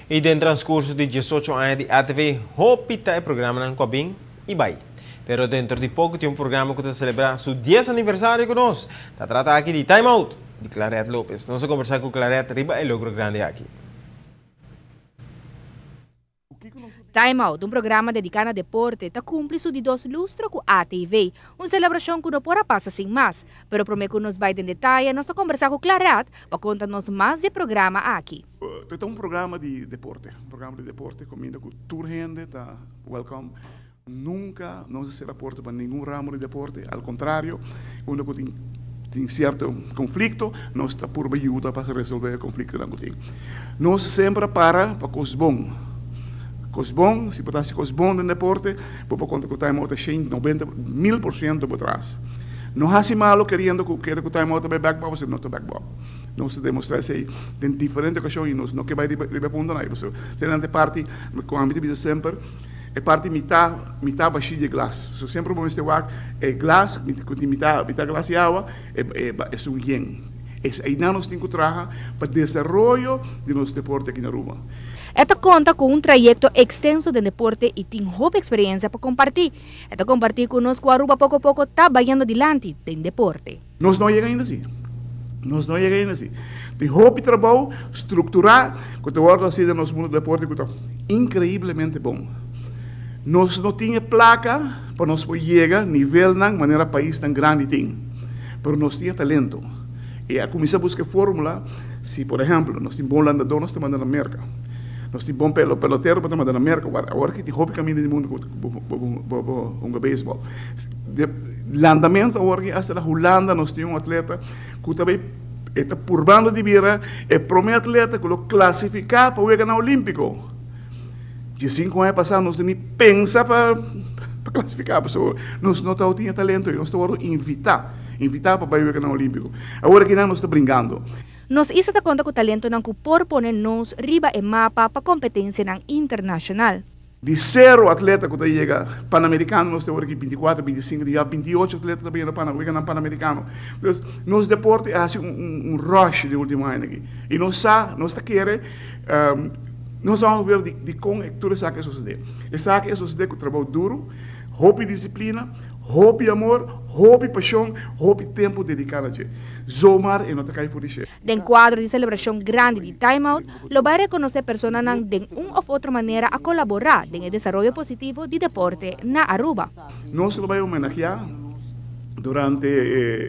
Y den transcurso di 18 aña di ATV, hopi ta e programanan cu a bin y bay. Pero dentro di poco tin un programa cu ta celebra su 10 aniversario cu nos. Ta trata aki di Time Out di Claret Lopez. Nos a conversa cu Claret riba e logro grandi aki. Time Out, un programa dedica na deporte, ta cumpli su di dos lustro cu ATV, un celebracion cu no por a pasa sin mas. Pero prome cu nos bay den detaye, nos ta conversa cu Claret pa conta nos mas di e programa aki. Ta un programa di deporte, un programa di deporte caminda cu tur hende ta welcome. Nunca nos a cera porta pa ningun ramo di deporte, al contrario, unda cu tin tin cierto conflicto, nos ta purba yuda pa resolve e conflictonan cu tin. Nos semper a para pa cos bon. Cos bon, si bo ta haci cos bon den deporte, bo por conta cu Time Out ta shen noventa, 1000% bo tras. No haci malo keriendo cu kere cu Time Out ta bay back bo, pasobra no ta back bo. Nos a demostra esey den diferente ocasion y nos no ke bay riba e puntonan ey, pasobra esey nan ta e parti cu ami ta bisa semper, E parti mitá mitá bashí di e glas. So semper bo mester wak e glas ku tin mitá mitá glas di awa e e esun yen. Es einan nos tin ku traha pa desaroyo di nos deporte aki na Aruba. E ta konta ku un trayekto ekstenso den deporte i tin hopi eksperiencia pa kompartí. E ta kompartí ku nos ku Aruba poko poko ta bayendo dilanti den deporte. Nos no a yega ainda si. Nos no a yega ainda si. Tin hopi trabou strukturá ku ta wòrdu hasí den nos mundu di deporte ku ta inkreiblemente bon. Nos no tin e plaka pa nos por yega nivelnan manera paisnan grandi tin, pero nos tin e talento. I a kuminsá buska e fórmula si, por ehèmpel, nos tin bon landadó nos ta manda na Merka. Nos tin bon pelotero bo ta manda na Merka. Awor aki tin hopi kaminda di mundu ku bo bo hunga beisbòl. Landamento awor aki hasta na Hulanda nos tin un atleta ku ta bay e ta purbando di bira e prome atleta ku lo klasifiká pa weganan olímpiko. 15 aña pasá nos no ni pensa pa pa klasifiká pasobra nos no tabatin e talento i nos ta wòrdu invitá invitá pa bai weganan olímpiko. Awor aki nan nos ta bringando. Nos isla ta konta ku talentonan ku por pone nos riba e mapa pa kompetensianan internashonal. Di sero atleta ku ta yega Panamericano nos ta wor aki 24, 25, di ya 28 atleta ta bayendo pana weganan Panamericano. Dus nos deporte a hasi un rush di ultimo aña aki. I nos sa, nos ta kere, nos a wou ver dikon tur esaki a sosode. Esaki a sosode ku trabou duru, hopi disiplina, hopi amor, hopi pashon, hopi tempu dediká na dje. Zomaar e no ta kai for di shel. Den kuadro di selebrashon grandi di Time Out, lo bai rekonosé personanan den un òf otro manera a kolaborá den e desaroyo positivo di deporte na Aruba. Nos lo bai homenageá durante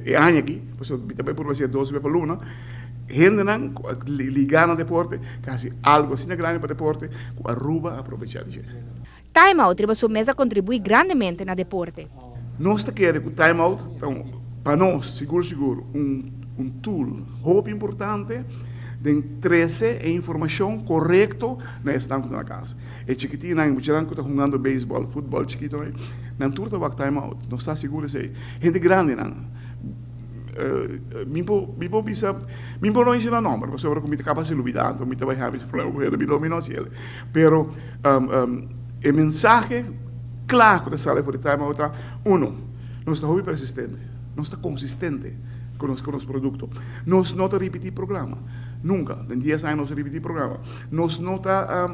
e aña aki, pasobra mi ta bai purba hasié dos bes pa luna, hendenan ku a ligá na deporte, ku a hasi algu asina grandi pa deporte, ku Aruba a aprovechá di dje. Time Out riba su mes a kontribuí grandemente na deporte. Nos ta kere ku Time Out ta un, pa nos, sigur sigur, un un tool hopi importante den trese e informashon korekto na esnan ku ta na kas. E chikitinnan, e muchanan ku ta hungando beisbòl, futbòl chikitonan, nan tur ta wak Time Out. Nos ta sigur esei. Hende grandinan, mi por mi por bisa, mi por no menshona nòmber pasobra ku mi ta kaba hasi lubidá, anto mi ta bai habi problema ku hende, mi lo mi no hasi el. Pero e mensahe kla ku ta sali for di Time Out ta, uno, nos ta hopi persistente, nos ta konsistente ku nos ku nos produkto. Nos no ta ripití programa, nunka. Den dies aña nos a ripití programa. Nos no ta,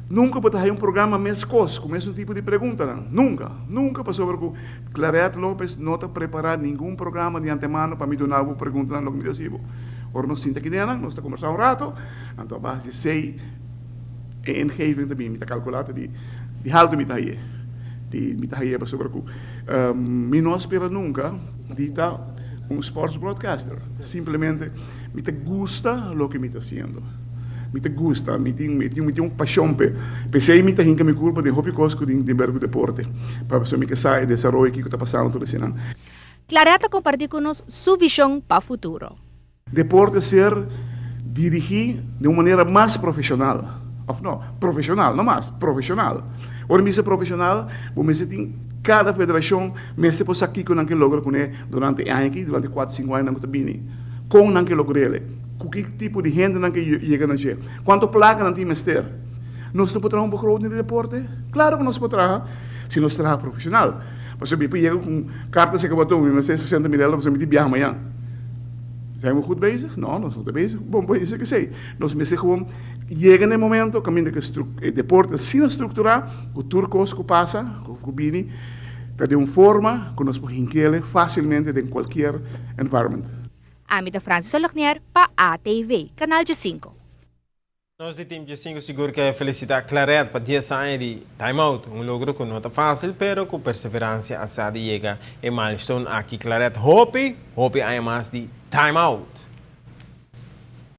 nunka bo ta haña un programa meskos ku mesun tipo di preguntanan, nunka, nunka, pasobra ku Claret Lopez no ta prepará ningun programa di antemano pa mi duna bo preguntanan loke mi ta hasi bo. Ora nos sinta akinenan, nos ta kombersá un rato, anto a base di esei e ingeving ta bin, mi ta kalkulá ta di di haltu mi ta haye, di mi ta haye pasobra ku mi no a spera nunka di ta un sports broadcaster, simplemente mi ta gusta loke mi ta hasiendo, mi ta gusta, mi tin mi tin mi tin un pashon p'e, p'esei mi ta hinka mi kurpa den hopi kos ku tin di ber ku deporte, pasobra mi ke sa e desaroyo kiko ta pasando tur eseinan. Claret a kompartí ku nos su vishon pa futuro. Deporte ser dirigí den un manera mas profesional, of no, profesional, no mas, profesional. Ora mi bisa profesional, bo mester tin, kada federashon mester por sa kiko nan ke logra kuné durante e aña aki, durante kuater, sinku añanan ku ta bini. Kon nan ke logr'el, ku ki tipo di hende nan ke yega na dje, kuantu plaka nan tin mester. Nos no por traha un begroting di deporte? Klaro ku nos por traha, si nos traha profesional. Pasobra mi por yega ku un karta seka baton, mi mester 60 mil euro pasobra mi tin biaha mañan. Zijn we goed bezig? No, nos no ta bezig bon bezig ku esei. Nos mester gewoon yega na e momento kaminda ku e deporte asina strukturá ku tur kos ku pasa òf ku bini ta den un forma ku nos por hink'el fásilmente den kualkier environment. Ami ta Francis Olognier pa ATV, Kanal 5. Nos di Team 5 sigur ke felisitá Claret pa 10 aña di Time Out. Un logro ku no ta fásil, pero ku perseveransia a sa di yega e milestone aki. Claret, hopi, hopi aña mas di Time Out.